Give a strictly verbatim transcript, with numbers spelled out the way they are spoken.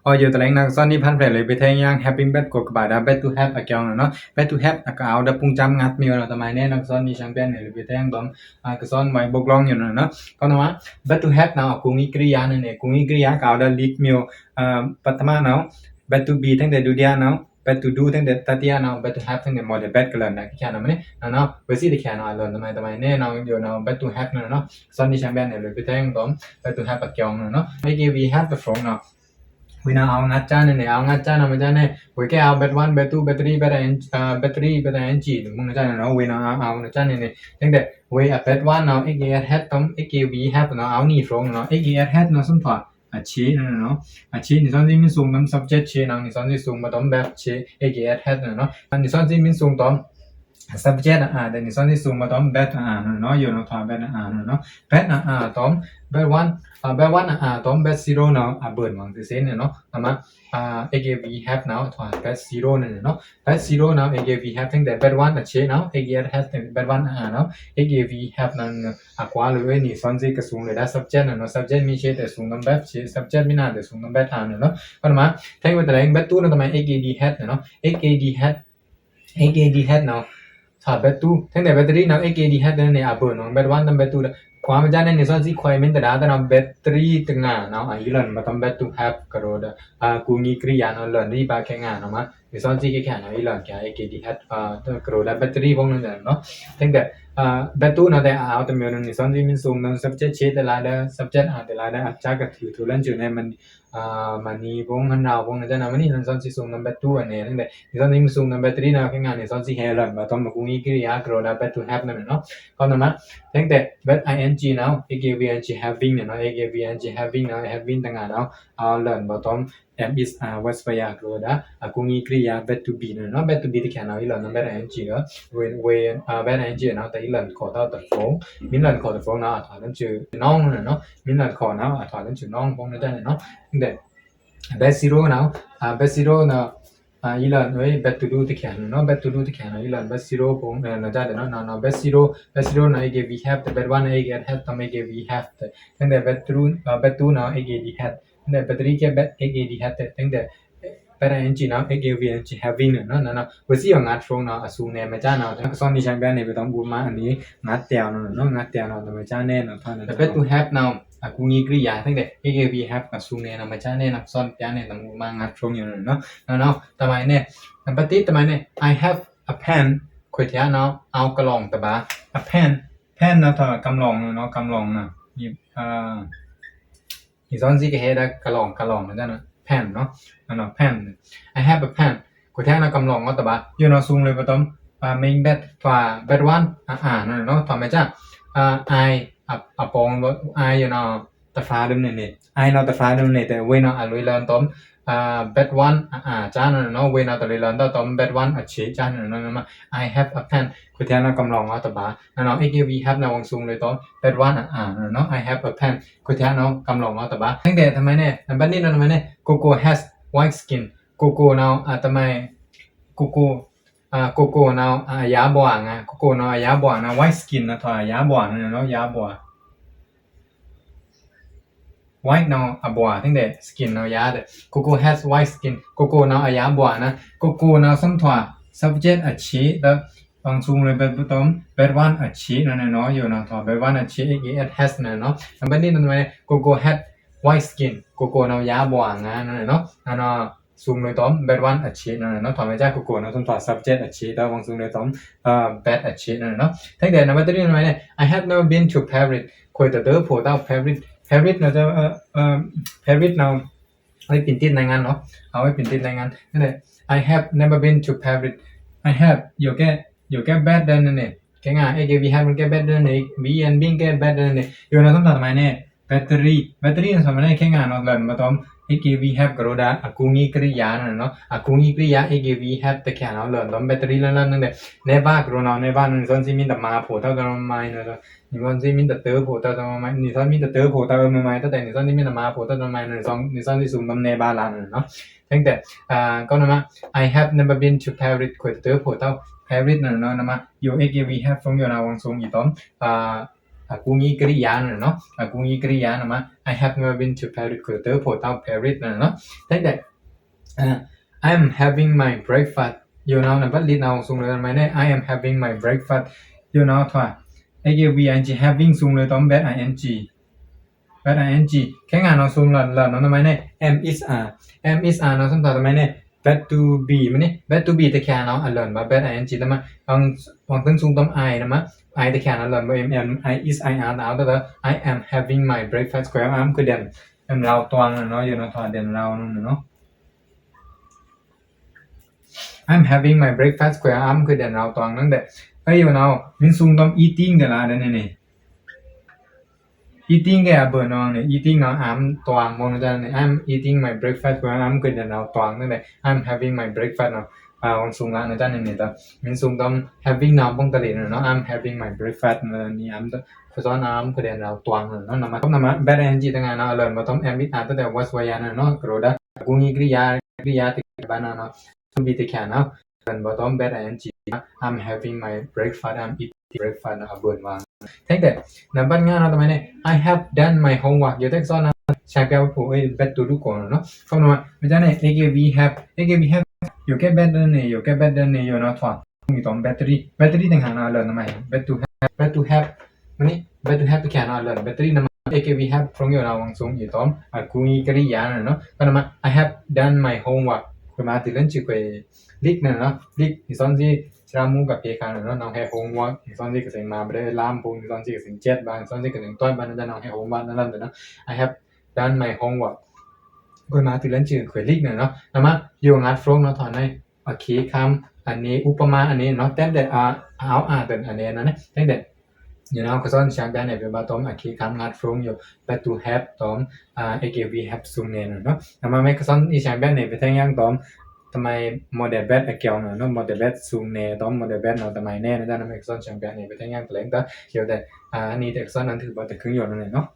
အိုယိုတလဲင် နကစွန်နီဖန်ဖရဲလွေပထဲင်ယံ having ဘက်ကိုကဘာဒါ ဘက်တူဟက်အကျောင်းနော်နော် ဘက်တူဟက်အကအဝ်ဒပုန်ချမ်ငတ်မီဝ်နော် တမင်နဲနကစွန်နီရှံပျဲနဲလွေပထဲင်ဘမ် အကစွန်ဝိုင်ဘုတ်လောင်းယိုနော်နော် ကောနမ ဘက်တူဟက်နော် အကူငီကရိယာနဲနဲ ကူငီကရိယာကအဝ်ဒလီဒ်မီဝ် ပထမနော် ဘက်တူဘီထင်းတဲ့ဒုတိယနော် ဘက်တူဒူထင်းတဲ့တတိယနော် ဘက်တူဟက်ထင်းတဲ့မော်ဒယ်ဘက်ကလန်ဒါကချာနော်မနဲနော်နော် ဝစီတချာနော် အလန်တမင်တမင်နဲနော်ယိုနော် ဘက်တူဟက်နော်နော် စွန်နီရှံပျဲနဲလွေပထဲင်ဘမ် ဘက်တူဟက်အကျောင်းနော်နော် okay we have the phoneနော် ဝေးနော် အဝ်ငတ်ချာနဲနဲ အဝ်ငတ်ချာနော်မချာနဲ ဝေးကဲအဝ်ဘက်ဝွန် ဘက်တူ ဘက်တရီ ဘက်အင် ဘက်တရီ ဘက်အင်ချီ မုန်ချာနဲနော် ဝေးနော် အဝ်ငတ်ချာနဲနဲ ထင်းတဲ့ ဝေးအဘက်ဝွန်နော် okay have တမ် okay we have နော် အဝ်နီ phone နော် okay have နော် စွန်ထွာ အချေနော်နော် အချေ နီစွန်စီမင်းစုံတမ် subject ချေနော် နီစွန်စီစုံမတမ် ဘက်ချေ okay have နော်နော် နီစွန်စီမင်းစုံတမ် subject အာ နီစွန်စီစုံမတမ် ဘက်အာနော်နော် ယိုနော်ထွာ ဘက်အာနော်နော် ဘက်အာတမ် ဘက်ဝွန် ဘက်ဝွန်အာတမ် ဘက်စီရိုနော် အဘိုင်မန်တစဲနဲနော် အမ okay we have နော် ထွာ ဘက်စီရိုနဲနော် ဘက်စီရိုနော် okay we have ထင်းတဲ့ ဘက်ဝွန်အချေနော် okay have ဘက်ဝွန်အာနော် okay we have နော် အကွာလွေးနီစွန်စီကစုံလွေးဒါ subject နော်နော် subject မီးချေတဲ့စုံတမ် ဘက်ချေ subject မီးနာတဲ့စုံတမ် ဘက်အာနော်နော် ပထမ ထင်းဝေးတလဲင် ဘက်တူနော် တမင် okay have နော် okay have okay have နော် ထွာ ဘက်တူ ထင်းတဲ့ ဘက်တရီနော် okay have နဲနဲ အဘိုင်နော် ဘက်ဝွန်တမ် ဘက်တူ ကွာမချာနဲ နီစွန်စီခွဲမင်းတဒါတနော် ဘက်တရီတငါနော် အယိုလန်မတမ် ဘက်တူ have ကရိုဒါ အကူငီကရိယာနော် လန်ရီဘါခဲငါနော်မ နီစွန်စီကချာနော် အယိုလန်ကချာ okay have ကရိုဒါ ဘက်တရီဖုန်းနော်နော် ထင်းတဲ့ ဘက်တူနော်တဲ့ အဝ်တမီဝ်နော် နီစွန်စီမင်းစုံနော် subject ချေတလားဒါ subject အာတလားဒါ အချာကထူထူလန်ချူနဲ မနီဖုန်းဟန်ရဝ်ဖုန်းနော် တနမနီ နီစွန်စီစုံနော် ဘက်တူအနဲ ထင်းတဲ့ နီစွန်စီမင်းစုံနော် ဘက်တရီနော် ခဲငါ နီစွန်စီဟဲလန်မတမ် အကူငီကရိယာကရိုဒါ ဘက်တူ have နော်နော် ကောနမ ထင်းတဲ့ ဘက် ing နော် okay we ing having နော် okay we ing having နော် having တငါနော် အဝ်လန်မတမ် am is are was were ကရိုဒါ အကူငီကရိယာ ဘက်တူဘီနော်နော် ဘက်တူဘီတချာနော် ယိုလန်နော် ဘက် ing နော် ဝေးဝေး ဘက် ing နော် တယိုလန်ခေါ်တော့ the phone မင်းလန်ခေါ် the phone နော် အထွာလန်ချူနော်နော် မင်းလန်ခေါ်နော် အထွာလန်ချူနော် ဖုန်းနော်တဲ့နော် ထင်းတဲ့ ဘက်စီရိုနော် ဘက်စီရိုနော် ယိုလန်ဝေး ဘက်တူဒူတချာနော်နော် ဘက်တူဒူတချာနော် ယိုလန် ဘက်စီရိုဖုန်းနော် ကြတဲ့နော်နော် ဘက်စီရို ဘက်စီရိုနော် okay we have တဲ့ ဘက်ဝွန် okay have တမ် okay we have တဲ့ ထင်းတဲ့ ဘက်တူ ဘက်တူနော် okay have ထင်းတဲ့ ဘက်တရီကဲ ဘက် okay have တဲ့ ထင်းတဲ့ ဘက် ing နော် okay we ing having နော်နော် ဝစီအငတ် phone နော် အစုံနဲမချာနော် ကစွန်နီရှံပျဲနဲ ပတမ် ဥပမာအနံၤ ငတ်တဲနော်နော် ငတ်တဲနော် တမချာနဲနော် ထွာ ဘက်တူ have နော် အကူငီကရိယာ ထင်းတဲ့ okay we have အစုံနဲနော် မချာနဲနော် စွန်ပျဲနဲ တမ် ဥပမာငတ် phone ယိုနော်နော် နော်နော် တမင်နဲ နံပါတ်တစ် တမင်နဲ I have a pen ခွေထျာနော် အဝ်ကလောင်တဘာ a pen pen နော် ထွာ ကမ်လောင်နော် ကမ်လောင်နော် နီစွန်စီကဟဲဒါ ကလောင် ကလောင်နော် pen နော် နော် pen I have a pen ခွေထျာနော် ကမ်လောင်နော် တဘာ ယိုနော် စုံလွေးပတမ် မင်းဘက် ထွာ ဘက်ဝွန် အာ နော်နော် ထွာ မချာ I အပောင် I ယိုနော် တဖျာဒုမ်နဲနဲ I နော် တဖျာဒုမ်နဲ တဲ့ ဝေးနော် အလွေးလန်တမ် ဘက်ဝွန် အာ ချာနော်နော် ဝေးနော် တလွေးလန်တမ် ဘက်ဝွန် အချေ ချာနော်နော် နမ I have a pen ခွေထျာနော် ကမ်လောင်နော် တဘာ နော်နော် okay we have နော် ဝွန်စုံလွေးတမ် ဘက်ဝွန် အာ နော်နော် I have a pen ခွေထျာနော် ကမ်လောင်နော် တဘာ ထင်းတဲ့ တမင်နဲ နံပါတ်နှစ်နော် တမင်နဲ Coco has white skin Cocoနော် အတမင် Coco Cocoနော် အယါဘွာငါ Cocoနော် အယါဘွာနော် white skin နော် ထွာ အယါဘွာနော် ယါဘွာ whiteနော် အဘွာ ထင်းတဲ့ skinနော် ယါတဲ့ Coco has white skin Cocoနော် အယါဘွာနော် Cocoနော် စွန်ထွာ subject အချေ တဲ့ ဝွန်စုံလွေးပတမ် ဘက်ဝွန် အချေ နော်နော် ယိုနော် ထွာ ဘက်ဝွန် အချေ okay has နော်နော် နံပါတ်နှစ်နော် တမင်နဲ Coco had white skin Cocoနော် ယါဘွာငါ နော်နော် နော်နော် စုံလွေးတမ် ဘက်ဝွန် အချေ နော်နော် ထွာ မချာ Cocoနော် စွန်ထွာ subject အချေ တဲ့ ဝွန်စုံလွေးတမ် ဘက် အချေ နော်နော် ထင်းတဲ့ နံပါတ်တစ် နော် တမင်နဲ I have never been to Paris ခွေတဒုဖိုးတဝ် Paris Paris နော် Parisနော် အဝ်ဝေး ပြင်သစ်နိုင်ငံနော် အဝ်ဝေး ပြင်သစ်နိုင်ငံ ထင်းတဲ့ I have never been to Paris I have ယိုကဲ ယိုကဲ been နဲနဲ ခဲငါ okay we have ကဲ been နဲနဲ been and been ကဲ been နဲနဲ ယိုနော် စွန်ထွာ တမင်နဲ ဘက်တရီ ဘက်တရီနော် တမင်နဲ ခဲငါနော် လန်မတမ် okay we have ကရိုဒါ အကူငီကရိယာနော်နော် အကူငီကရိယာ okay we have တချာနော် လန်တမ် ဘက်တရီလန်လန် ထင်းတဲ့ never ကရိုနော် never နော် နီစွန်စီမင်းတမါဖိုးတဝ် တမင်နဲ နီစွန်စီမင်းတဒုဖိုးတဝ် တမင်နဲ နီစွန်မင်းတဒုဖိုးတဝ် မမ တတဲ့ နီစွန်စီမင်းတမါဖိုးတဝ် တမင်နဲ နီစွန်စီစုံတမ် never လန်နော် ထင်းတဲ့ ကောနမ I have never been to Paris ခွေတဒုဖိုးတဝ် Paris နော်နော် နမ ယို okay we have ဖုန်းယိုနော် ဝွန်စုံအီတမ် အကူအညီကရိယာ နော်နော် အကူအညီကရိယာ နော်မ I have never been to Paris ခွေႏတၢ ဗိုလ်တောင် Paris နော်နော် ထိုင်တဲ့ I'm having my breakfast ယိုနော် နံပါတ် လီး နော် ဆွံလဲ မ့ၢ်န့ၣ် I am having my breakfast ယိုနော်ထွာ ing having ဆွံလဲ တောမ် bad ing bad ing ခဲငါ နော် ဆွံလဲ နော် မ့ၢ်န့ၣ် am is are am is are နော် ဆွံလဲ မ့ၢ်န့ၣ် bad to be မ့ၢ်န့ၣ် bad to be တခါ နော် အလွဲၢ်ဘၣ် bad ing တမ ဝွံသွဉ်းဆွံ တောမ် I နမ I တခါ နော် လွဲၢ်ဘၣ် am am I is I are တအါတတ I am having my breakfast ခွေႏ am ခွေႏ ဒဲန် အမ် လောင်တွင် နော် ယိုနော်ထွာ ဒဲန်လောင် နော်နော် I'm having my breakfast ခွေႏ am ခွေႏ ဒဲန်လောင်တွင် နော် ဒဲ အယိုနော် မ့ၢ်ဆွံ တောမ် eating ဒဲလါ ဒဲန့ၣ်န့ၣ် eating ကဲအဘိုး နော် န့ၣ် eating နော် am တွင် မွန် နော် ဒဲန့ၣ် I'm eating my breakfast ခွေႏ am ခွေႏ ဒဲန်လောင်တွင် နော် ဒဲ I'm having my breakfast နော် အဝွံဆွံလဲ နော် ဒဲန့ၣ်န့ၣ် မ့ၢ်ဆွံ တောမ် having နော် ဗွံတရီ နော် နော် I'm having my breakfast နော် န့ၣ် am ခွေႏ am ခွေႏ ဒဲန်လောင်တွင် နော် နမ နမ bad ing တခါ နော် အလွဲၢ်ဘၣ် တောမ် am is are တတ was were နော် နော် ကရိုဒါ အကူအညီကရိယာ ကရိယာ တခါ ဘၣ် နော် နော် to be တခါ နော် လွဲၢ်ဘၣ် တောမ် bad ing I'm having my breakfast I'm eating breakfast နော် အဘိုး နော် ထိုင်တဲ့ နံပါတ်ငါ နော် တမ န့ၣ် I have done my homework ယိုတက သော နော် ရှောင်ပြဖို့ bad to ဒုကို နော် နော် ခုနက မ့ၢ်န့ၣ် ing have ing have ယိုကဲ bad ဒဲန့ၣ် ယိုကဲ bad ဒဲန့ၣ် ယိုနော်ထွာ မ့ၢ်တောမ် battery battery တခါ နော် အလွဲၢ် နော် မ bad to have bad to have မ့ၢ်န့ၣ် bad to have တခါ နော် အလွဲၢ် battery နမ ing have ဖြုံး ယိုနော် ဝွံဆွံ ယိုတောမ် အကူအညီကရိယာ နော် နော် ခုနက I have done my homework ခွေႏ မၤတံလၢန်ချူခွေ လိက် နော် နော် လိက် နီသွဉ်းစီ စရာမုကဖေခါ နော် နော် နောင်ဟဲ homework နီသွဉ်းစီ ကစၢင်မၤဘရဲ လမ်း ဘုံ နီသွဉ်းစီ ကစၢင်စက်ဘၣ် နီသွဉ်းစီ ကစၢင်တွိုက်ဘၣ် နော် နောင်ဟဲ homework နော် နော် နော် I have done my homework ခွေႏ မၤတံလၢန်ချူခွေ လိက် နော် နော် နမ ယိုငတ်ဖြုံး နော် ထွာ န့ၣ် အခေတ် ခမ်း အန့ၣ် ဥပမာ အန့ၣ် နော် တဲမ်တဲ့ အ အဝ်အာ ဒဲန် အန့ၣ် နော် ထိုင်တဲ့ ယိုနော် ကသွဉ်း ရှောင်ပြနေ ဗီုဗာ တောမ် အခေတ် ခမ်း ငတ်ဖြုံး ယို bad to have တောမ် ing have ဆွံလဲ နော် နော် နမ မ့ၢ်ကသွဉ်း ရှောင်ပြနေ ဗီုထိုင်ယင်း တောမ် တမ modal verb အကျုံး နော် နော် modal verb ဆွံလဲ တောမ် modal verb နော် တမ နဲ နော် နမ မ့ၢ်ကသွဉ်း ရှောင်ပြနေ ဗီုထိုင်ယင်း တလဲင် တ ယိုတဲ့ အန့ၣ် တကသွဉ်း နန်း ထုဘၣ် တခင်း ယိုနော် နော်